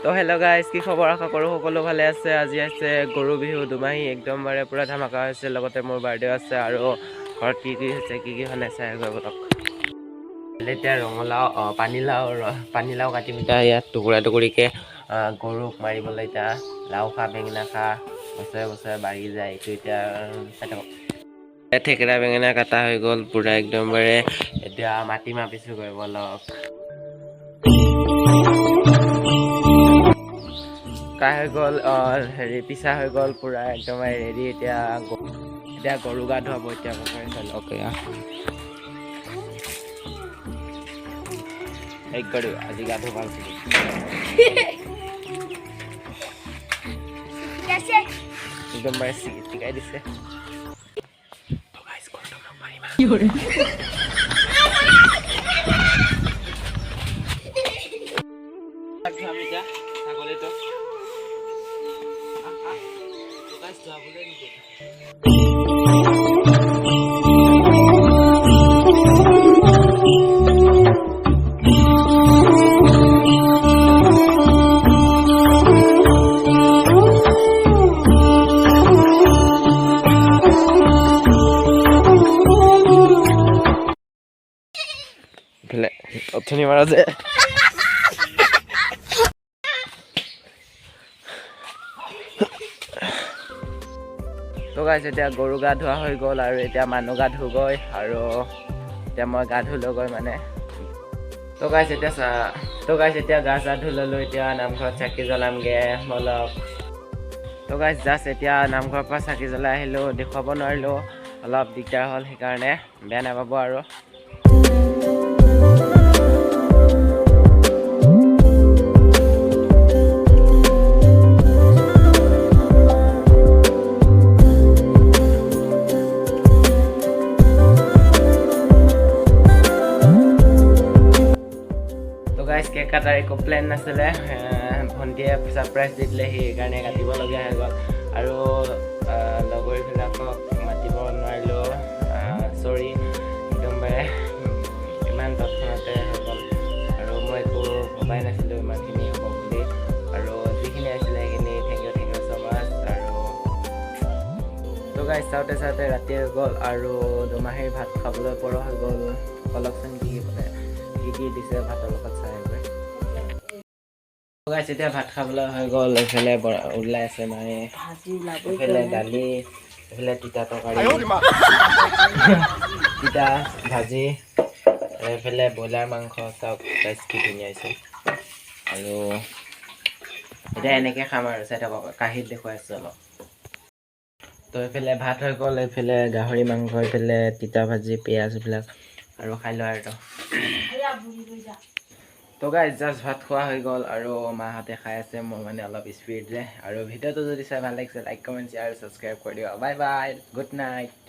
তো hello' guys, কি খবৰ? আশা কৰোঁ সকলো ভালে আছে। আজি আছে গৰু বিহু, দুমাহী একদম বাৰে পূৰা ধামাকা হৈছে। লগতে মোৰ বাৰ্থডে আছে আৰু ঘৰত কি কি হৈছে, কি কি হোৱা নাই চাই গৈ বলক। এতিয়া ৰঙালাও, পানীলাও কাটিম এতিয়া। ইয়াত টুকুৰা টুকুৰিকৈ গৰুক মাৰিবলৈ এতিয়া লাও খা বেঙেনা খা বছৰে বছৰে বাঢ়ি যায়, এইটো এতিয়া চাই থাকক। থেকেৰা বেঙেনা কাটা হৈ গ'ল পূৰা একদম বাৰে। এতিয়া মাটিমাহ পিছো গৈ বলক। কাই হৈ গ'ল, হেৰি পিছা হৈ গ'ল পূৰা একদম ৰেডি। এতিয়া এতিয়া গৰু গা ধুৱাব এতিয়া লওক। এয়া এই গৰু আজি গা ধুব একদম বাৰে চিকাই দিছে। ছাগলীটো অথনি মাৰা যে। তো গাইছ, এতিয়া গৰু গা ধোৱা হৈ গ'ল আৰু এতিয়া মানুহ গা ধুগৈ আৰু এতিয়া মই গা ধুই গৈ মানে। তো গাইছ এতিয়া চা, তো গাইছ এতিয়া গা চা ধুই ল'লোঁ। এতিয়া নামঘৰত চাকি জ্বলামগৈ বলক। তো গাইছ জাষ্ট এতিয়া নামঘৰৰ পৰা চাকি জ্বলাই আহিলোঁ, দেখুৱাব নোৱাৰিলোঁ, অলপ দিগদাৰ হ'ল, সেইকাৰণে বেয়া নাপাব। আৰু কেক কটাৰ একো প্লেন নাছিলে, ভণ্টিয়ে ছাৰপ্ৰাইজ দি দিলে, সেইকাৰণে কাটিবলগীয়া হৈ গ'ল। আৰু লগৰীবিলাকক মাতিব নোৱাৰিলোঁ, চৰি। একদম বাৰে ইমান তৎক্ষণাতে হৈ গ'ল আৰু মই একো ভবাই নাছিলোঁ ইমানখিনি হ'ব বুলি। আৰু যিখিনি আছিলে সেইখিনি thank you, thank you so much. আৰু তো গাইজ, চাওঁতে চাওঁতে ৰাতি হৈ গ'ল আৰু দুমাহীৰ ভাত খাবলৈ পৰ হৈ গ'ল। বলকচোন, কি কি বনাই, কি কি দিছে ভাতৰ লগত চাই গৈ। গাইছ, এতিয়া ভাত খাবলৈ হৈ গ'ল। এইফালে ওলাই আছে মায়ে, এইফালে দালি, এইফালে তিতা তৰকাৰী, তিতা ভাজি, এইফালে ব্ৰইলাৰ মাংস। চাওক গাইছ, কি ধুনীয়া হৈছে। আৰু এতিয়া এনেকৈ খাম আৰু চাই থাকক, কাঁহীত দেখুৱাই আছোঁ অলপ। তো এইফালে ভাত হৈ গ'ল, এইফালে গাহৰি মাংস, এইফালে তিতা ভাজি, পিঁয়াজ এইবিলাক আৰু খাই লোৱা। আৰু তো গাইজ, জাষ্ট ভাত খোৱা হৈ গ'ল আৰু মাহঁতে খাই আছে, মোৰ মানে অলপ স্পীড যে। আৰু ভিডিঅ'টো যদি চাই ভাল লাগিছে, লাইক, কমেণ্ট, শ্বেয়াৰ, ছাবস্ক্ৰাইব কৰি দিবা। Bye bye, good night.